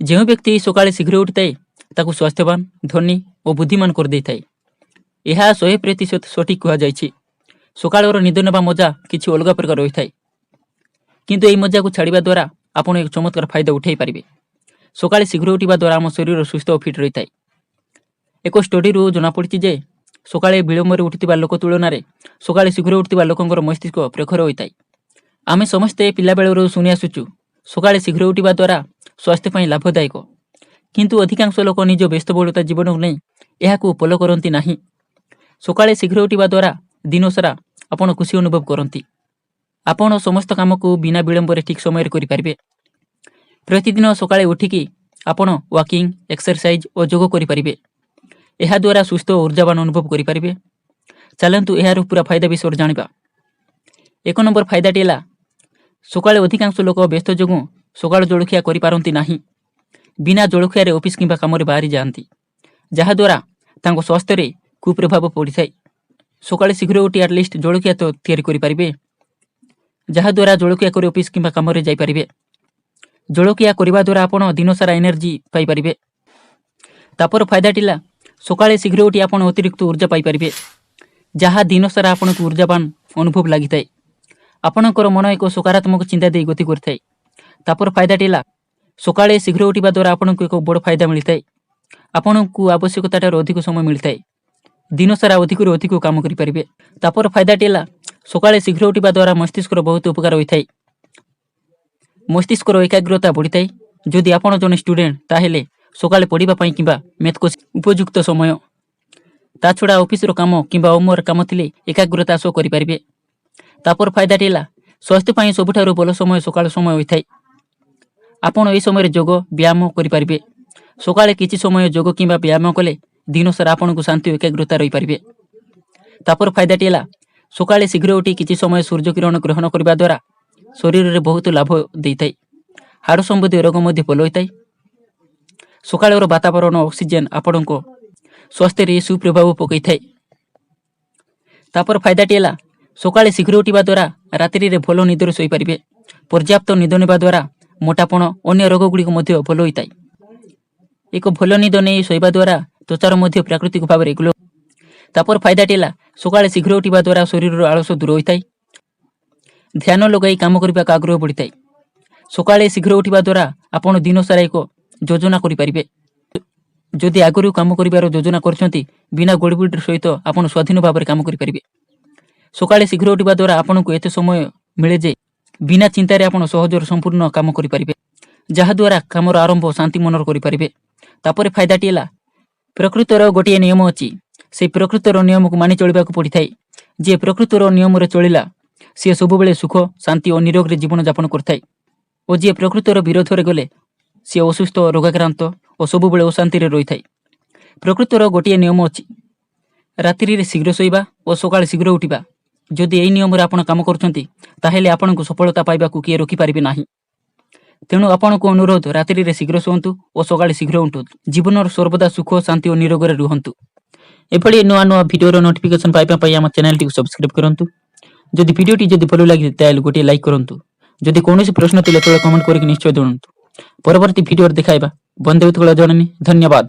ଯେଉଁ ବ୍ୟକ୍ତି ସକାଳେ ଶୀଘ୍ର ଉଠିଥାଏ, ତାକୁ ସ୍ୱାସ୍ଥ୍ୟବାନ, ଧନୀ ଓ ବୁଦ୍ଧିମାନ କରିଦେଇଥାଏ। ଏହା 100% ସଠିକ୍ କୁହାଯାଇଛି। ସକାଳର ନିଦ ନେବା ମଜା କିଛି ଅଲଗା ପ୍ରକାର ରହିଥାଏ। କିନ୍ତୁ ଏହି ମଜାକୁ ଛାଡ଼ିବା ଦ୍ୱାରା ଆପଣ ଏକ ଚମତ୍କାର ଫାଇଦା ଉଠାଇ ପାରିବେ। ସକାଳେ ଶୀଘ୍ର ଉଠିବା ଦ୍ୱାରା ଆମ ଶରୀର ସୁସ୍ଥ ଓ ଫିଟ୍ ରହିଥାଏ। ଏକ ଷ୍ଟଡିରୁ ଜଣାପଡ଼ିଛି ଯେ ସକାଳେ ବିଳମ୍ବରେ ଉଠୁଥିବା ଲୋକ ତୁଳନାରେ ସକାଳେ ଶୀଘ୍ର ଉଠୁଥିବା ଲୋକଙ୍କର ମସ୍ତିଷ୍କ ପ୍ରଖର ହୋଇଥାଏ। ଆମେ ସମସ୍ତେ ପିଲାବେଳରୁ ଶୁଣି ଆସୁଛୁ, ସକାଳେ ଶୀଘ୍ର ଉଠିବା ଦ୍ୱାରା ସ୍ୱାସ୍ଥ୍ୟ ପାଇଁ ଲାଭଦାୟକ। କିନ୍ତୁ ଅଧିକାଂଶ ଲୋକ ନିଜ ବ୍ୟସ୍ତବହୁଳତା ଜୀବନକୁ ନେଇ ଏହାକୁ ଫଲୋ କରନ୍ତି ନାହିଁ। ସକାଳେ ଶୀଘ୍ର ଉଠିବା ଦ୍ୱାରା ଦିନସାରା ଆପଣ ଖୁସି ଅନୁଭବ କରନ୍ତି। ଆପଣ ସମସ୍ତ କାମକୁ ବିନା ବିଳମ୍ବରେ ଠିକ୍ ସମୟରେ କରିପାରିବେ। ପ୍ରତିଦିନ ସକାଳେ ଉଠିକି ଆପଣ ୱାକିଂ, ଏକ୍ସରସାଇଜ ଓ ଯୋଗ କରିପାରିବେ। ଏହାଦ୍ୱାରା ସୁସ୍ଥ ଓ ଉର୍ଜାବାନ ଅନୁଭବ କରିପାରିବେ। ଚାଲନ୍ତୁ, ଏହାର ପୁରା ଫାଇଦା ବିଷୟରେ ଜାଣିବା। ଏକ ନମ୍ବର ଫାଇଦାଟି ହେଲା, ସକାଳେ ଅଧିକାଂଶ ଲୋକ ବ୍ୟସ୍ତ ଯୋଗୁଁ ସକାଳ ଜଳଖିଆ କରିପାରନ୍ତି ନାହିଁ। ବିନା ଜଳଖିଆରେ ଅଫିସ କିମ୍ବା କାମରେ ବାହାରି ଯାଆନ୍ତି, ଯାହାଦ୍ୱାରା ତାଙ୍କ ସ୍ୱାସ୍ଥ୍ୟରେ କୁପ୍ରଭାବ ପଡ଼ିଥାଏ। ସକାଳେ ଶୀଘ୍ର ଉଠି ଆଟଲିଷ୍ଟ ଜଳଖିଆ ତ ତିଆରି କରିପାରିବେ, ଯାହାଦ୍ୱାରା ଜଳଖିଆ କରି ଅଫିସ କିମ୍ବା କାମରେ ଯାଇପାରିବେ। ଜଳଖିଆ କରିବା ଦ୍ୱାରା ଆପଣ ଦିନସାରା ଏନର୍ଜି ପାଇପାରିବେ। ତାପର ଫାଇଦାଟି ହେଲା, ସକାଳେ ଶୀଘ୍ର ଉଠି ଆପଣ ଅତିରିକ୍ତ ଉର୍ଜା ପାଇପାରିବେ, ଯାହା ଦିନସାରା ଆପଣଙ୍କୁ ଉର୍ଜାବାନ ଅନୁଭବ ଲାଗିଥାଏ। ଆପଣଙ୍କର ମନ ଏକ ସକାରାତ୍ମକ ଚିନ୍ତା ଦେଇ ଗତି କରିଥାଏ। ତାପର ଫାଇଦାଟି ହେଲା, ସକାଳେ ଶୀଘ୍ର ଉଠିବା ଦ୍ୱାରା ଆପଣଙ୍କୁ ଏକ ବଡ଼ ଫାଇଦା ମିଳିଥାଏ। ଆପଣଙ୍କୁ ଆବଶ୍ୟକତା ଠାରୁ ଅଧିକ ସମୟ ମିଳିଥାଏ। ଦିନସାରା ଅଧିକରୁ ଅଧିକ କାମ କରିପାରିବେ। ତାପର ଫାଇଦାଟି ହେଲା, ସକାଳେ ଶୀଘ୍ର ଉଠିବା ଦ୍ୱାରା ମସ୍ତିଷ୍କର ବହୁତ ଉପକାର ହୋଇଥାଏ। ମସ୍ତିଷ୍କର ଏକାଗ୍ରତା ବଢ଼ିଥାଏ। ଯଦି ଆପଣ ଜଣେ ଷ୍ଟୁଡେଣ୍ଟ, ତାହେଲେ ସକାଳେ ପଢ଼ିବା ପାଇଁ କିମ୍ବା ମ୍ୟାଥ୍ କୋଚିଂ ଉପଯୁକ୍ତ ସମୟ। ତା ଛଡ଼ା ଅଫିସର କାମ କିମ୍ବା ହୋମୱାର୍କ କାମ ଥିଲେ ଏକାଗ୍ରତା ସହ କରିପାରିବେ। ତାପର ଫାଇଦାଟି ହେଲା, ସ୍ୱାସ୍ଥ୍ୟ ପାଇଁ ସବୁଠାରୁ ଭଲ ସମୟ ସକାଳ ସମୟ ହୋଇଥାଏ। ଆପଣ ଏହି ସମୟରେ ଯୋଗ, ବ୍ୟାୟାମ କରିପାରିବେ। ସକାଳେ କିଛି ସମୟ ଯୋଗ କିମ୍ବା ବ୍ୟାୟାମ କଲେ ଦିନସାରା ଆପଣଙ୍କୁ ଶାନ୍ତି ଓ ଏକାଗ୍ରତା ରହିପାରିବେ। ତାପର ଫାଇଦାଟି ହେଲା, ସକାଳେ ଶୀଘ୍ର ଉଠି କିଛି ସମୟ ସୂର୍ଯ୍ୟ କିରଣ ଗ୍ରହଣ କରିବା ଦ୍ୱାରା ଶରୀରରେ ବହୁତ ଲାଭ ଦେଇଥାଏ। ହାଡ଼ ସମ୍ବନ୍ଧୀୟ ରୋଗ ମଧ୍ୟ ଭଲ ହୋଇଥାଏ। ସକାଳର ବାତାବରଣ, ଅକ୍ସିଜେନ୍ ଆପଣଙ୍କ ସ୍ୱାସ୍ଥ୍ୟରେ ସୁପ୍ରଭାବ ପକାଇଥାଏ। ତାପର ଫାଇଦାଟି ହେଲା, ସକାଳେ ଶୀଘ୍ର ଉଠିବା ଦ୍ୱାରା ରାତ୍ରିରେ ଭଲ ନିଦରେ ଶୋଇପାରିବେ। ପର୍ଯ୍ୟାପ୍ତ ନିଦ ନେବା ଦ୍ୱାରା ମୋଟାପଣ, ଅନ୍ୟ ରୋଗ ଗୁଡ଼ିକ ମଧ୍ୟ ଭଲ ହୋଇଥାଏ। ଏକ ଭଲ ନିଦ ନେଇ ଶୋଇବା ଦ୍ୱାରା ତ୍ୱଚାର ମଧ୍ୟ ପ୍ରାକୃତିକ ଭାବରେ ଗ୍ଲୋ। ତାପର ଫାଇଦାଟି ହେଲା, ସକାଳେ ଶୀଘ୍ର ଉଠିବା ଦ୍ୱାରା ଶରୀରର ଆଳସ ଦୂର ହୋଇଥାଏ। ଧ୍ୟାନ ଲଗାଇ କାମ କରିବାକୁ ଆଗ୍ରହ ବଢ଼ିଥାଏ। ସକାଳେ ଶୀଘ୍ର ଉଠିବା ଦ୍ୱାରା ଆପଣ ଦିନସାରା ଏକ ଯୋଜନା କରିପାରିବେ। ଯଦି ଆଗରୁ କାମ କରିବାର ଯୋଜନା କରୁଛନ୍ତି, ବିନା ଗଡ଼ିବୁଡ଼ିର ସହିତ ଆପଣ ସ୍ୱାଧୀନ ଭାବରେ କାମ କରିପାରିବେ। ସକାଳେ ଶୀଘ୍ର ଉଠିବା ଦ୍ୱାରା ଆପଣଙ୍କୁ ଏତେ ସମୟ ମିଳେ ଯେ ବିନା ଚିନ୍ତାରେ ଆପଣ ସହଜରେ ସମ୍ପୂର୍ଣ୍ଣ କାମ କରିପାରିବେ, ଯାହାଦ୍ୱାରା କାମର ଆରମ୍ଭ ଶାନ୍ତି ମନରେ କରିପାରିବେ। ତାପରେ ଫାଇଦାଟି ହେଲା, ପ୍ରକୃତିର ଗୋଟିଏ ନିୟମ ଅଛି। ସେଇ ପ୍ରକୃତିର ନିୟମକୁ ମାନି ଚଳିବାକୁ ପଡ଼ିଥାଏ। ଯିଏ ପ୍ରକୃତିର ନିୟମରେ ଚଳିଲା, ସିଏ ସବୁବେଳେ ସୁଖ, ଶାନ୍ତି ଓ ନିରୋଗରେ ଜୀବନ ଯାପନ କରିଥାଏ ଓ ଯିଏ ପ୍ରକୃତିର ବିରୋଧରେ ଗଲେ, ସିଏ ଅସୁସ୍ଥ, ରୋଗାକ୍ରାନ୍ତ ଓ ସବୁବେଳେ ଅଶାନ୍ତିରେ ରହିଥାଏ। ପ୍ରକୃତିର ଗୋଟିଏ ନିୟମ ଅଛି, ରାତ୍ରିରେ ଶୀଘ୍ର ଶୋଇବା ଓ ସକାଳେ ଶୀଘ୍ର ଉଠିବା। ଯଦି ଏହି ନିୟମରେ ଆପଣ କାମ କରୁଛନ୍ତି, ତାହେଲେ ଆପଣଙ୍କୁ ସଫଳତା ପାଇବାକୁ କିଏ ରୋକିପାରିବେ ନାହିଁ। ତେଣୁ ଆପଣଙ୍କୁ ଅନୁରୋଧ, ରାତ୍ରିରେ ଶୀଘ୍ର ଶୁଅନ୍ତୁ ଓ ସକାଳେ ଶୀଘ୍ର ଉଠନ୍ତୁ। ଜୀବନର ସର୍ବଦା ସୁଖ, ଶାନ୍ତି ଓ ନିରୋଗରେ ରୁହନ୍ତୁ। ଏଭଳି ନୂଆ ନୂଆ ଭିଡ଼ିଓର ନୋଟିଫିକେସନ୍ ପାଇବା ପାଇଁ ଆମ ଚ୍ୟାନେଲଟିକୁ ସବସ୍କ୍ରାଇବ୍ କରନ୍ତୁ। ଯଦି ଭିଡ଼ିଓଟି ଯଦି ଭଲ ଲାଗେ, ତାହେଲେ ଗୋଟିଏ ଲାଇକ୍ କରନ୍ତୁ। ଯଦି କୌଣସି ପ୍ରଶ୍ନ ଥିଲେ, ତଳେ କମେଣ୍ଟ କରିକି ନିଶ୍ଚୟ ଜଣାନ୍ତୁ। ପରବର୍ତ୍ତୀ ଭିଡ଼ିଓରେ ଦେଖାଇବା। ବନ୍ଦେ ଉତ୍କଳ ଜନନୀ। ଧନ୍ୟବାଦ।